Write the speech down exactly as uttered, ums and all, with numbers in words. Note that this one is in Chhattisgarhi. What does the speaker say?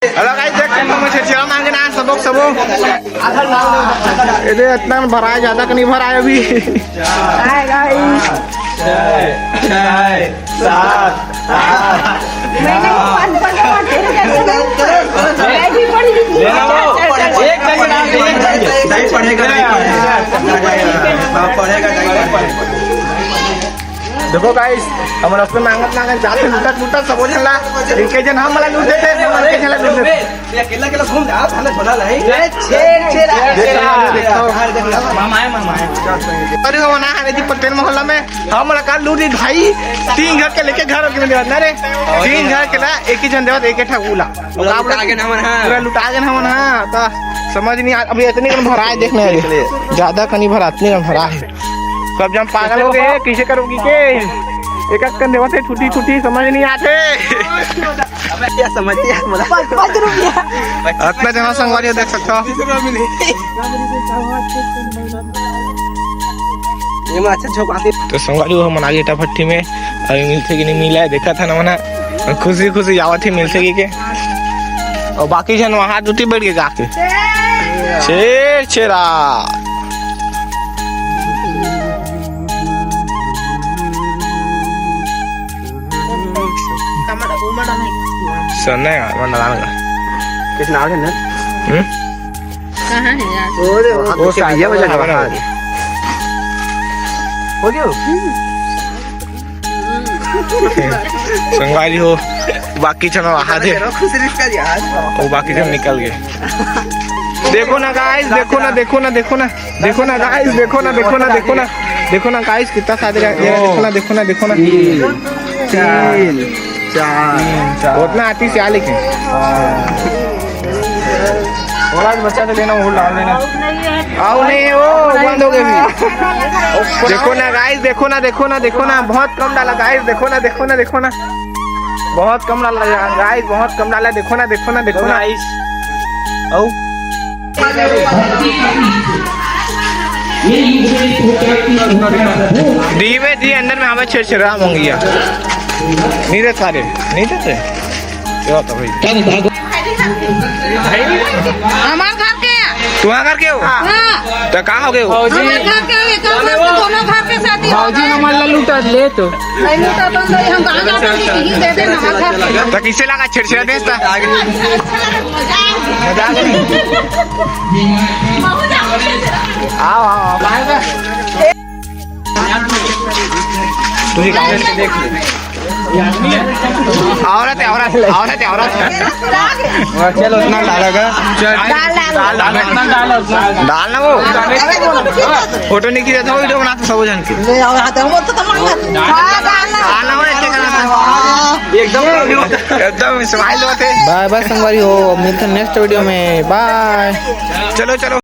Hello guys, देख, हम छेरछेरा मांगे ना, सबो, सबो। ये दे, इतना भरा है, ज्यादा का नहीं भरा है अभी। हाय guys। छह, छह, सात, आठ। मैंने पाँच, पाँच, पाँच, तेरे कैसे नहीं? मैं भी पढ़ी। ले लो। एक second, आप एक second। नहीं पढ़ेगा, नहीं पढ़ेगा। हाँ, पढ़ेगा, नहीं पढ़ेगा। देखो guys, हम रस्ते मांगत मांगत जाते, लूटत लूटत सब झन ला, इनके जन हम ला लूट देते, हम इनके जन ला लूट देते। ये अकेला अकेला घूम जा, थाने झोला नहीं। ये छेर, छेर, देखो, छेर। देखो। मामा है, मामा है। अरे वो ना, हमें जी पटेल मोहल्ला में हम ला का लूट दी भाई, तीन घर के लेके घर के में देवत ना रे, तीन घर के ला एक ही जन देवत, एक ही ठा उला। पूरा लुटा गे हमन, हाँ। पूरा लुटा गे हमन, हाँ। तो समझ नहीं आ, अभी इतने कन भराए, देखने अभी ज्यादा कनी भरा, इतने कन भरा है। सब जन पागल हो गए, कैसे करोगी के? एक एक कन देवत है, छुट्टी छुट्टी समझ नहीं आते। अबे क्या समझते यार, मतलब? पाँच, पाँच रुपया। इतना जना संगवारी हो, देख सकते हो। ये में अच्छा झोंक आती। तो संगवारी हो, हमन आ गे ईटा भट्ठी में। अभी मिलथे कि नहीं मिला है, देखा था ना मना, खुशी खुशी आवत ही मिलथे कि के। और बाकी जन वहाँ दूती बैठ के जाके छेर छेरा। सन्ना यार, मन डाला लगा। किस नाम है ना? हम्म? कहाँ है यार? वो दे, वो वो पीछे शायद भैया वो बजा जगह रहा ना है। हो गयो? संगवारी हो, बाकी चलो, आ दे। खुश रिश्ता यार। वो बाकी जन निकल गए। देखो ना गाइस, देखो ना, देखो ना, देखो ना, देखो ना गाइस, देखो ना, देखो ना, देखो ना, देखो ना गाइस, कितना सारे, ये देखो ना, देखो ना, देखो ना। तीन, चार, चार। उतना आती से आ लेकिन। और आज बच्चा से लेना, वो डाल देना। आओ नहीं, वो बंद हो गए भी। देखो ना गाइस, देखो ना, देखो ना, देखो ना, बहुत कम डाला गाइस, देखो ना, देखो ना, देखो ना, बहुत कम डाला गाइस, बहुत कम डाला, देखो ना, देखो ना, देखो ना। गाइस, आओ। धीमे धी अंदर में हमें छेरछेरा मंगिया। नहीं रे सारे, नहीं देते। क्या होता भाई? हमार घर के। तुम्हार घर के हो? हाँ। तो कहाँ हो गए हो? हमार घर के हो, एक घर के, दोनों घर के साथ ही हो भौजी गए। हमार ला लूटा ले तो। नहीं लूटा तो हम कहाँ जाते हैं? यहीं दे दे ना, हमार घर के। तो किसे लगा छेरछेरा देता? अच्छा लगा, मजाक। मजाक नहीं। आओ, आओ, आओ। तुझे कहाँ से देख ले? औरत है, औरत, औरत है, औरत। चल, उतना डालेगा। चल। डाल, डाल। डाल, डाल, उतना डाल, उतना। डाल ना वो। फोटो नहीं खींचा था, वीडियो बनाता सब जन के। ले आओ, यहाँ तो हम तो तमाम। हाँ, डाल ना। डाल ना वो, ऐसे करना था। एकदम, एकदम smile होते। बाय बाय संगवारी हो, मिलते हैं नेक्स्ट वीडियो में। बाय। चलो, चलो।